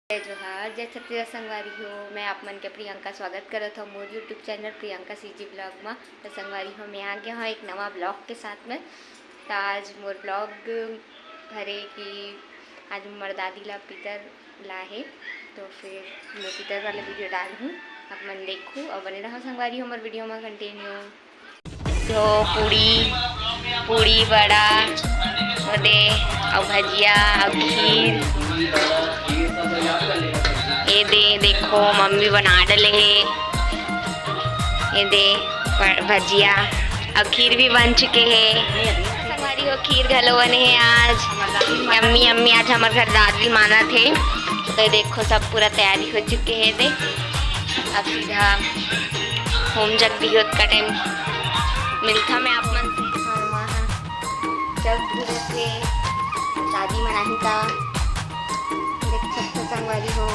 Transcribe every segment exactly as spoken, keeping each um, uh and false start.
जय जोहार, जय छत्तीसगढ़ संगवारी हो। मैं आप मन के प्रियंका स्वागत करत हव मोर YouTube channel Priyanka CG blog म। त संगवारी हो, मैं आ गे हव एक नवा ब्लॉग के साथ में। त आज मोर ब्लॉग हरे कि आज मोर दादी ला पितर ला हे, तो फिर मैं पितर वाला वीडियो डालहूँ, आप मन देखहू अउ बने रहव संगवारी हो मोर वीडियो म कंटिन्यू। तो पूड़ी, पूड़ी बड़ा, ओदे, अउ भजिया, अउ खीर। ये दे, देखो, मम्मी बना डले हे। ये दे, प-, भजिया, अउ खीर भी बन चुके हे। संगवारी हो, खीर घलो बने हे आज। Yummy, yummy. आज हमर घर दादी मानत हे, तो ये देखो, सब पूरा तैयारी हो चुके हे। दे, अब सीधा होम जग दिही, ओतका टाइम मिलथा मैं आप मन से। हाँ, वहाँ जग भी रखे, दादी मन आही ता देख सकथो संगवारी हो।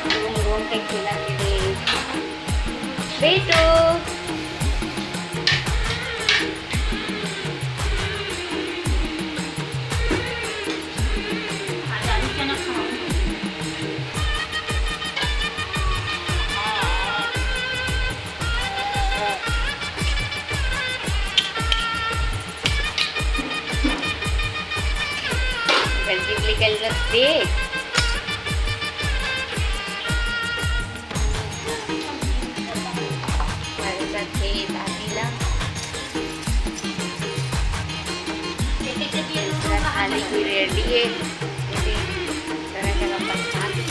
घूम घूम के खेला के दे। बेटू। गंजी निकल रख दे। हमारे साथ ये दादी ला खाने की रेडी है। ये भी तरह तरह का खाना।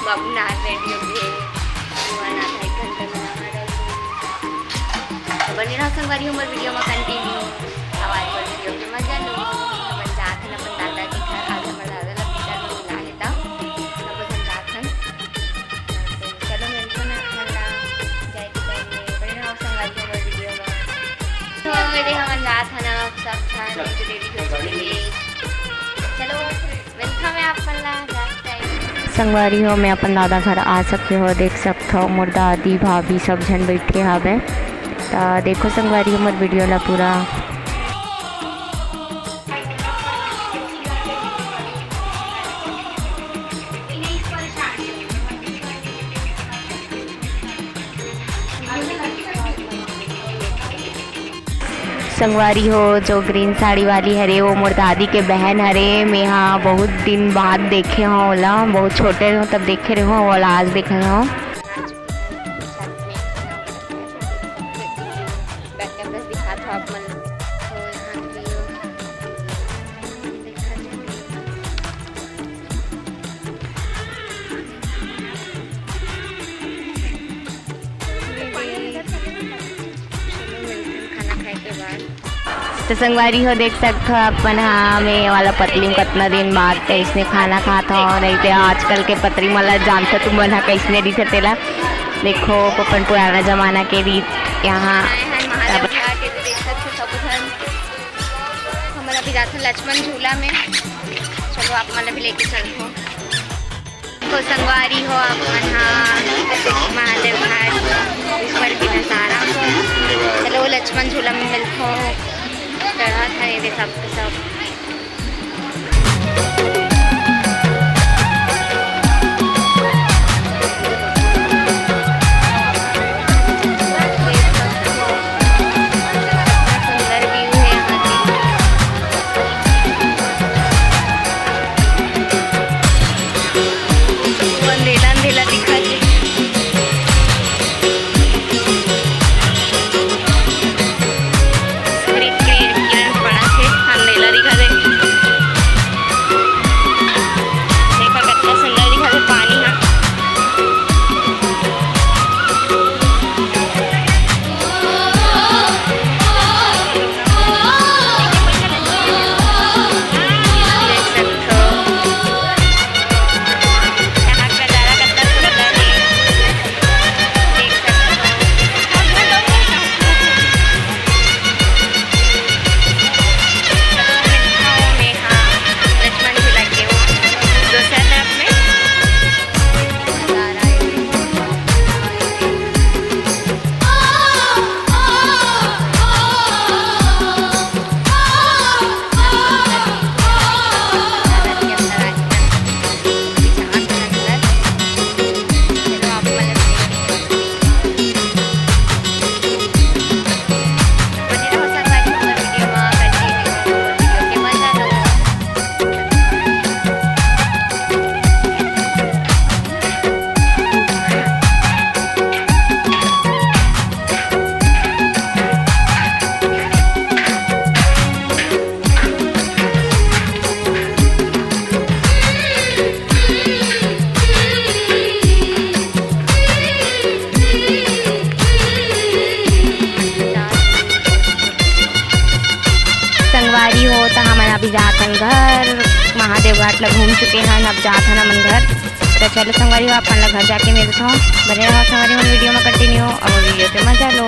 बाबू नहा रेडी हो गए। तो बने रहो संगवारी हमर वीडियो में कंटिन्यू। आवाज बर वीडियो के मजा लो। अपन जात हन अपन दादा के घर। आज हमर दादा ला पितर में मिला है, तब तब हम जात हन। तो चलो मिलते हैं आप मन ला जाए के टाइम में। बने रहो संगवारी हमर वीडियो में। तो मेरे हमन जात हन, सब झन रेडी हो चुके हैं। चलो। संगवारी हो, मैं अपन दादा घर आ चुके हो, देख सकथो मोर दादी भाभी सब झन बैठे हावे। त देखो संगवारी हो मोर वीडियो ला पूरा। संगवारी हो, जो ग्रीन साड़ी वाली हरे, वो मोर दादी के बहन हरे। मेहा बहुत दिन बाद देखे हो ओला, बहुत छोटे रहो तब देखे रहो, ओला आज देखे हो। तो संगवारी हो, देख सकत हो आप मन हा, मैं वाला पतली में कतना दिन बाद अइसने खाना खात हो, नहीं तो आजकल के पतरी मन ला जानत हो तुमन हा कइसने दिखथे तेला। देखो, अपन पुराना जमाना के रीत यहाँ। हमर अभी जाथन लक्ष्मण झूला में। चलो, आप मन ला भी लेके चलथों। तो संगवारी हो, आप मन हा महादेव घाट ऊपर के नजारा। चलो, लक्ष्मण झूला में मिलथों। चढ़त हे ये सब के सब। सुंदर view है यहाँ के। अंधेला अंधेला दिखत हे। सूर्य के किरण पड़त हे, अंधेला दिखत हे। देखो, कितना सुंदर दिखत हे पानी ह। देख सकथो, यहाँ का नजारा कितना सुंदर हे। देख सकथो। लक्ष्मण झूला के वो दूसरा तरफ में। संगवारी हो, त हमन अभी जात हन घर। महादेव घाट ला घूम चुके हन, अब जात हन हमन घर। त चलो संगवारी हो, आप मन ला घर जाके मिलथों। बने रहो संगवारी हो video में continue, और video के मजा लो।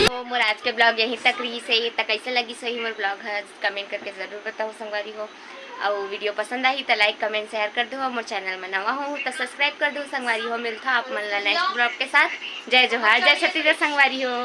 तो मोर आज के vlog यहीं तक रहिस हे। त कैसे लगिस होही मोर vlog ह, comment करके जरूर बताओ संगवारी हो। अउ video पसंद आही त like, comment, share कर दो। मोर channel में नवा हो त subscribe कर दो संगवारी हो। मिलथों आप मन ला next vlog के साथ। जय जोहार, जय छत्तीसगढ़ संगवारी हो।